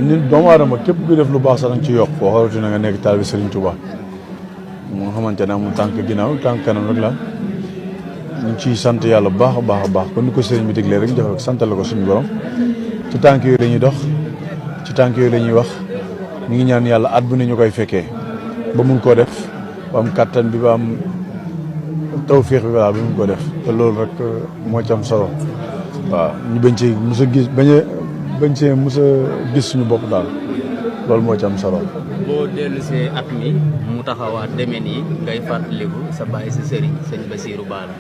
nit doomu aadama képp kuy def lu baax sax da nga ci yokk boo xamante ne nga nekk taalibe Serigne Touba moo xamante ne amul tànk ginnaaw tànk kanam rek la ñu ngi ciy sant yàlla bu baax a baax a baax kon ni ko Serigne bi diglee rek ñu def rek santal ko suñu borom ci tànk yooyu la ñuy dox ci tànk yooyu la ñuy wax ñu ngi ñaan yàlla at bu ne ñu koy fekkee ba mun koo def ba am kattan bi ba am tawféex bi daal ba mun koo def te loolu rek moo ci am solo waaw ñu bañ ci mos a gis bañ see mos a gis suñu bopp daal loolu moo ci am solo. boo dellusee at mi mu taxawaat demee nii ngay fàttaliku sa bàyyi sa sëriñ sëñ Bassirou Bara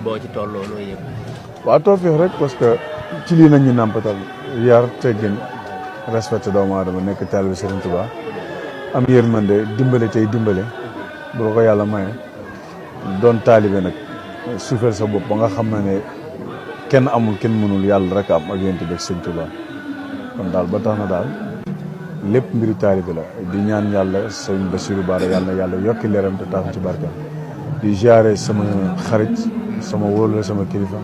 boo ci tolloo loo yëg. waaw tawféex rek parce que ci lii nañ ñu nàmpatal yar teggin respecté doomu aadama nekk taalibe Serigne Touba am yërmande dimbale tey dimbale bu la ko yàlla maye doon taalibe nag suufeel sa bopp ba nga xam ne kenn amul kenn mënul yàlla rek am ak yonent bi ak Serigne Touba kon daal ba tax na daal lépp mbiru taalibe la di ñaan yàlla sëñ Bassirou Bara yàlla yàlla yokki leeram te tax ci barkeem di jaare sama xarit sama wóolu sama kilifa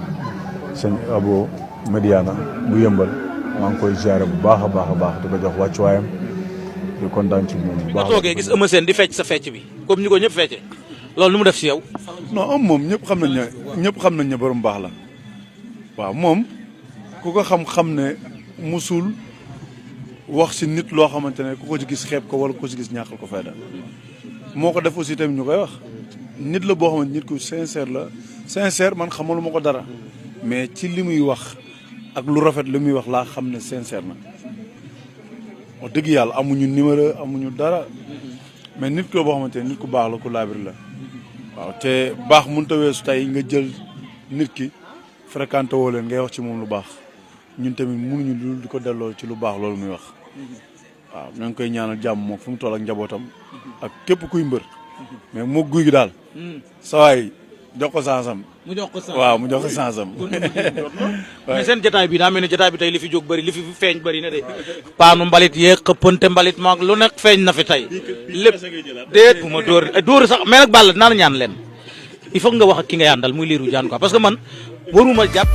sëñ Abo Mediana bu yëmbal maa ngi koy jaare bu baax a baax a baax di ko jox wàccuwaayam di kontaan ci moom bu baax. nga toogee gis Eumeu Sène di fecc sa fecc bi comme ni ko ñëpp fecce loolu nu mu def si yow. non moom ñëpp xam nañ ne borom baax la waaw moom ku ko xam ne musul wax si nit loo xamante ne ku ko ci gis xeeb ko wala ku ko ci gis ñàkkal ko fayda moo ko def aussi tamit ñu koy wax nit la boo xamante nit ku sincère la sincère man xamaluma ko dara mais ci li muy wax ak lu rafet li muy wax laa xam ne sincère na wax dëgg yàlla amuñu numéro amuñu dara mais nit ko boo xamante ne nit ku baax la ku laabir la waaw te baax mënut a weesu tey nga jël nit ki fréquenté woo leen ngay wax ci moom lu baax ñun tamit mënuñu lu di ko delloo ci lu baax loolu muy wax waaw ñoo ngi koy ñaanal jàmm moom fu mu toll ak njabootam ak képp kuy mbër mais moo guy gi daal sawaay jox ko sansam mu jox ko sansam waaw mu jox ko sansam mais seen jotaay bi daa mel ni jotaay bi tey li fi jóg bëri li fi feeñ bëri na de paanu mbalit yeeg xëppante mbalit maag lu nekk feeñ na fi tey lépp déet bu ma dóor sax mais nag Balla naa la ñaan leen il faut nga wax ak ki nga yàndal muy Lirou Diane quoi parce que man waruma jàpp